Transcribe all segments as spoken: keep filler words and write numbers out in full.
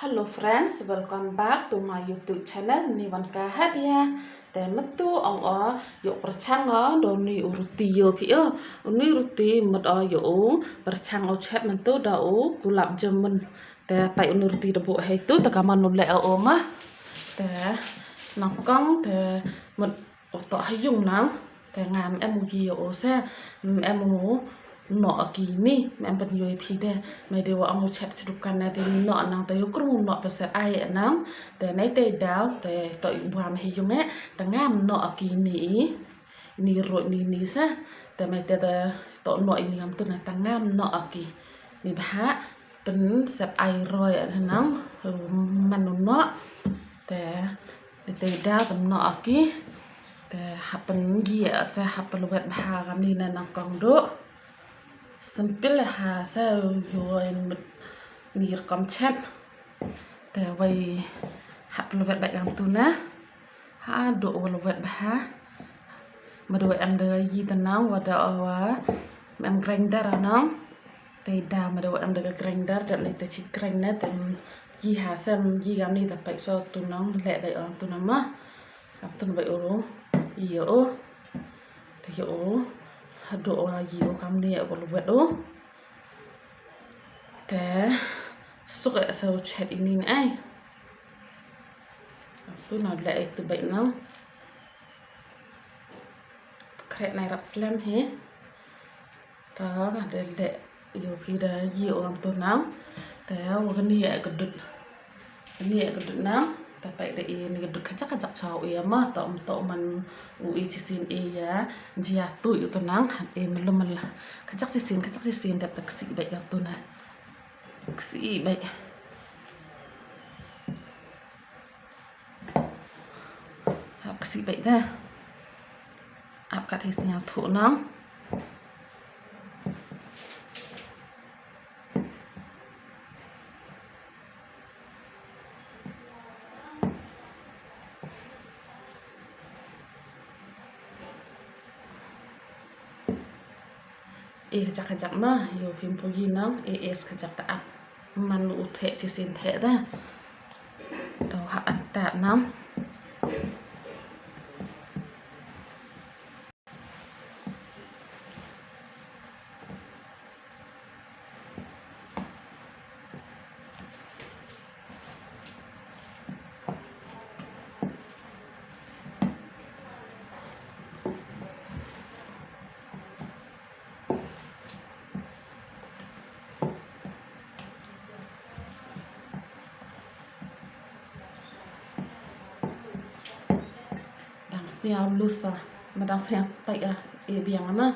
Hello friends, welcome back to my YouTube channel, Niwanka Hadia. Te mynta ong o, ïoh pyrshang o da uni u roti ïoh phi o. Uni u roti mut o ïoh u pyrshang o chet mynta da u gulab jamun. Te peit uni u roti da buh hei tu, te ka man u leh o ma. Te nangkong te mut u toh ha ïung nang, te nga ym em u ïoh o se, ym em u noh o kine, ym em pynïoh ïa phi de, me de wa ong u chet sha dukan na te ni noh nang te ïoh krum u noh pynset ai nang, te nai te daw, te toh ïoh bam ha ïung eh, te nga ym noh o kine i, ni ruh ni ni se, te me te te toh noh i ni ngam tu na te nga ym noh o ki, ni bha, pynset ai roi nang, man u noh, te Te te da kam noh o ki. Te hap pyngi se hap pynlwet bha kam ni na nangkong duh. Simple ha se ïoh in mut ni rukom chet. Te wei hap pynlwet bha kam tu na. Haduh wa lwet bha. Madu em da yi te nang wa da wa em grinder nang. Te da madu em da grinder da ni te chi grind na te yi ha sem yi kam ni te peit so tu nang leh bha o tu nang ma. Kam tu bha o. Ïoh o. Te ïoh o. Haduh wa ïoh o kam ni o lwet o. Te suk e sa u chet ini ni ai. Kam tu nang leh itu bha nang. Khreh nai rap slem hi. Ta ka de leh ïoh phi da ïoh o kam tu nang. Te wa kani ïa ka dud. Kani ïa ka dud nang. Ta peit da i ni ka dud kajak kajak chaw ïa ma ta um ta man u i chi sin ïa. Jia tu ïoh tu nang. E mlum mla. Kajak chi sin kajak chi sin dep da ksi bha ïa tu nang. Ksi bha. Ap ksi bha da. Ap kat hi sñiaw thuh nang. E kajak kajak ma, ïoh phim poi nang, e es kajak ta ap. Man u theh chi sin theh da. Dau ha an ta nang. Dang sñiaw lus ah, ma dang sñiaw tight ah, e biang ah ma.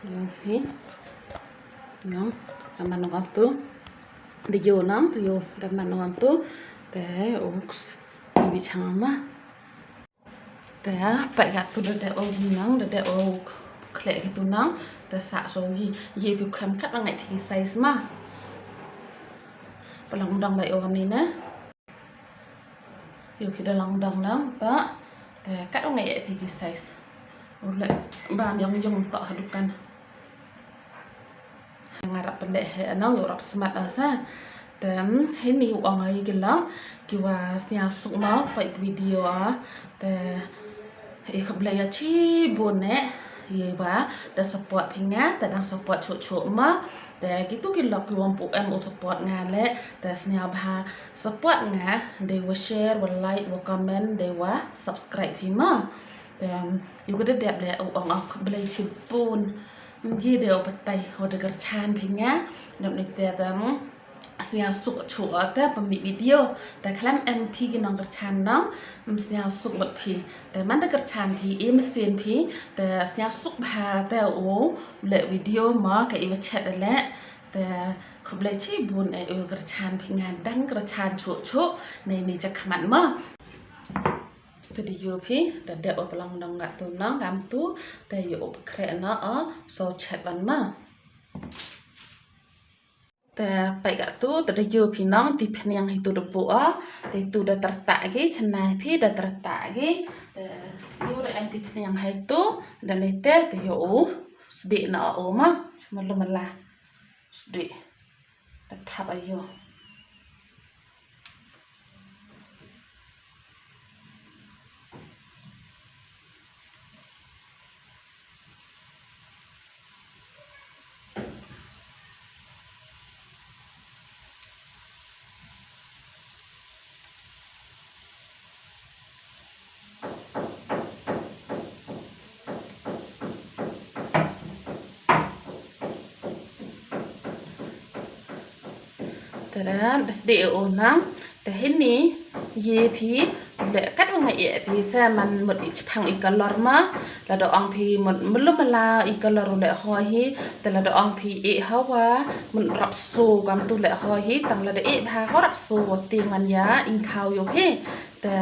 Nang, hi. Nang, da man nang tu. Da ïoh nang, da ïoh, da man nang tu. Te, uks, ibi chang ma. Te, peit ka tu da dei o nang, da dei o khleh ki tu nang. Te sa so yi, yi bi khem kat ba ngai phi size ma. Pynlong dang bai wan ni na. Ïoh phi da long dang nang ta. Te kat u ngai e phi ki size. U leh bam yong yong ta ha dukan. Nga rap pynleh he nang ïoh rap smat asa. Te hini u ong ai ki long ki wa sñiaw suk ma pa ik video a. Te i khublei ya chi bun ne. Ye wa da support phi nga, te dang support chuh chuh ma. Te kitu ki lok ki wam pu em u support nga le. Te sñiaw bha support nga, dei wa share, wa like, wa comment, dei wa subscribe phi ma. Te yu ka da dep le u ong ong khublei chi bun. Ye dei u batai wa da kyrchan phi nga. Dep ni te te sñiaw suk chuh te pynmih video. Te khlem em phi ki nongkyrchan nang, sñiaw suk mut phi. Te man da kyrchan phi, i machine phi, te sñiaw suk bha te u leh video ma ka i wa chet le. Te khublei chi bun e u kyrchan phi nga dang kyrchan chuh chuh nei ni jakhmat ma. Te da yu phi, da dep u pynlong nang ngat tu nang kam tu, te yu u pynkreh na o, so chet ban ma. Te pai ka tu, te da yu phi nang, ti pynniang hi tu da bu o, te tu da tertak gi, chennai phi da tertak gi, te yu da em ti pynniang hai tu, da ni te, te yu u, sdi na o ma, chma lu mala, sdi, da thap ayu. Te da sdi u nang, te hini, ye phi, le kat u nga ye phi sa man mut i chipang i color ma, lada ong phi mut melu mala i color u le hoi hi, te lada ong phi i hawa, mut rap su kam tu le hoi hi, tang lada i bha ho rap su wa ti ngan ya, ing khau yu phi. Te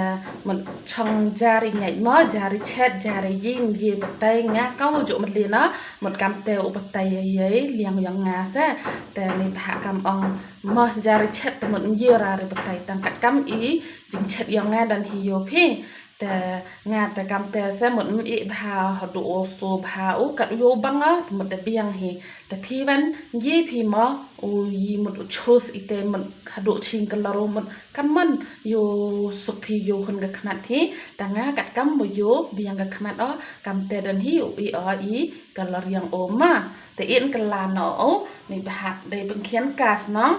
mut chong jari ngai mo, jari chet, jari yim, ye batai nga, kau ju mut li na, mut kam te u batai ye, ye, liang yang nga sa. Te ni bha kam ong mo jari chet, te mut ye ra ri batai tang kat kam i, jing chet yang nga dan hi yu phi. Te nga te kam te sa mut i bha, hadu o su bha u, kat yu bang a, te mut te biang hi. Te phi wan, ye phi mo, u yi mut u chus i te mut hadu ching color u mut Kam man yu suk phi yu hun ka khmat phi, tang nga kat kam bu yu biang ka khmat o, kam te don hi u i o i color yang o ma. Te in ka la no o, ni bha dei pengkhian kas nong.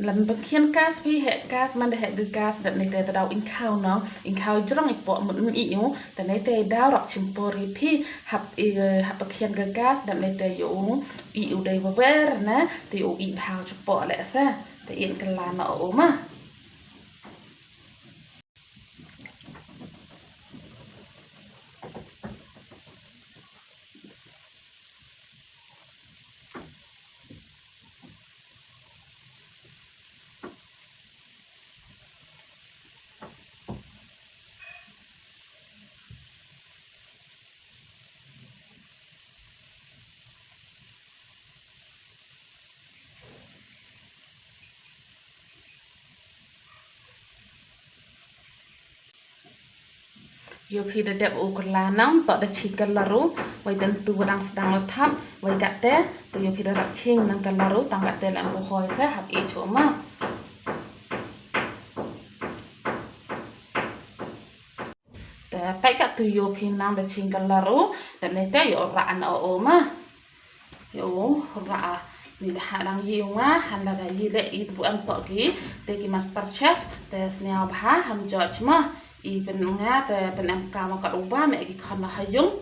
Lam pengkhian kas phi he kas man de he ge kas dat ni te te dau in khau nong. In khau jrong i po mut mi i u, te ni te dau rok chimpori phi hap i hap pengkhian ge kas dat ni te yu i u dei beber na, te u i bha chipo le sa. Te in ka la no o ma. Yu phi da dep u kylla nang, to da ching kylla ru, wei ten tu wadang sdang la thap, wei kat te, te yu phi da rap ching nang kylla ru, tang kat te lang bu hoi se, hap i chu ma. Te peit kat tu yu phi nang da ching kylla ru, da ne te yu ra an o o ma. Yu ra a ni da ha dang yi nga, han da da yi le i bu em to ki, te ki master chef, te sniaw bha, ham judge ma, i pen nga, te pen em ka ma kat u ba, me ki khon na ha yung,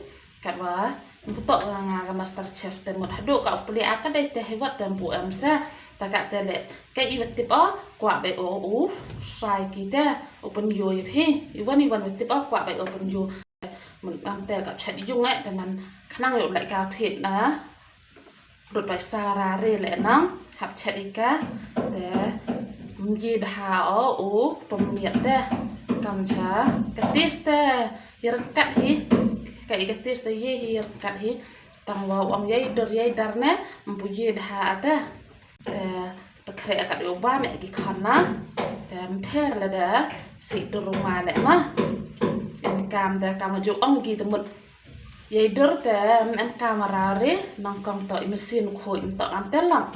kat wa, bu to nga nga ka master chef, te mut hadu ka u pli a ka dei te hewat te bu em sa, ta ka te le, ka i wa tip o, kwa be o u, sai ki te, u pen yu i phi, i wan i wan wa tip o, kwa be o pen yu. Mut ngam te ka chet yung eh, te man khnang yu lai ka thit na. Rut bai sa ra re le nang, hap chet i ka, te mji bha o u pemiet te. Kam cha, ka tis te, i rengkat hi, ka i ka tis te ye hi rengkat hi. Tang wa u ong yei dur yei dar ne, mpu ye bha te. Te, Khreh kat ïoh ba meh ki khon na. Te ym pher lada sih dur u nga leh ma. Em kam te kam ju ong ki te mut. Ïa i dur te em kam ra re nang kong to i mesin khuid to am te lang.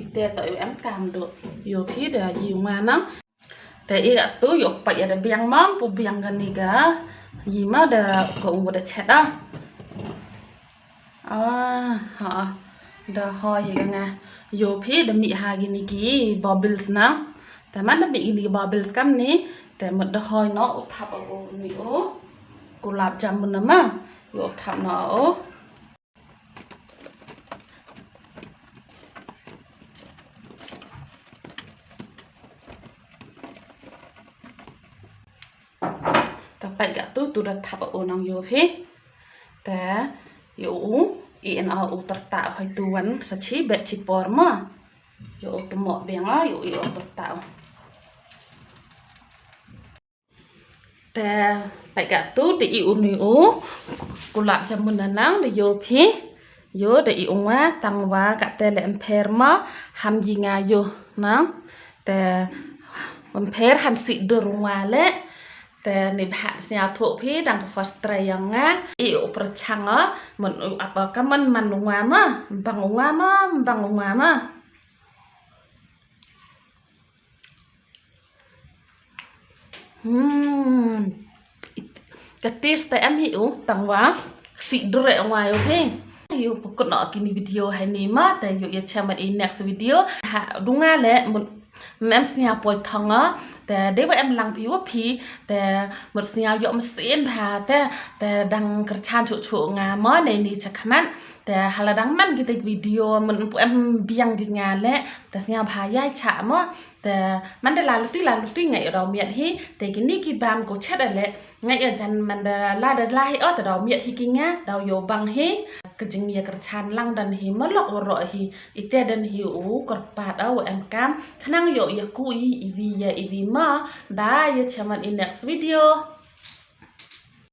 I te to em kam do. Ïoh phi da i u nga nang. Te i kat tu ïoh pait ïa da biang mam pu biang kani ka. I ma da ko ung da chet ah. Ah, ha. Da hoi ka nga. Ïoh phi da mih ha kini ki bubbles nang. Te man da mih kini ki bubbles kam ni. Te mut da hoi no u thap u ni u. Gulab jamun na ma. Ïoh thap no u. Te pait kat tu tu da thap u nang ïoh phi. Te ïoh u i en u tyrta hoi tu wan sa chi bet chi por ma. Ïoh u tu mo biang a ïoh u tyrta. Te pait kat tu te i u ni u. Gulab jamun na nang da ïoh phi. Ïoh da i u nga tang wa kat te le em pher ma ham i nga ïoh nang. Te em pher han sih dur u nga le. Te ni bha sñiaw thoh phi dang ko first try ïa nga. I u pyrchang a mun u apa ka man man u nga ma. Bang u nga ma, bang u nga ma. Hmm. Ka taste te em hi u tang wa. Sih dur e u nga ïoh phi. Ïoh pukut no kini video hai ni ma te ïoh ïa chem i next video. Ha du nga le mun mem sñiaw poi thong a. Te de wa em lang phi wa phi. Te mut sñiaw ïoh mesin bha te. Te dang kyrchan chu chu nga ma ne ni cha khmat. Te hala dang man kita video mun em biang ki nga le. Te sñiaw bha ïa cha ma. Te man da la luti la luti nga ïa daw miat hi. Te kini ki bam ko chet ale nga ïa jan man da la da la hi o te daw miat hi ki nga daw ïoh bang hi. Ka jingïa kyrchan lang dan hi ma lok waro hi. Ite dan hi u kyrpad o em kam khnang ïoh ïa ku i iwi ïa iwi ma. Ba ïa chaman i next video.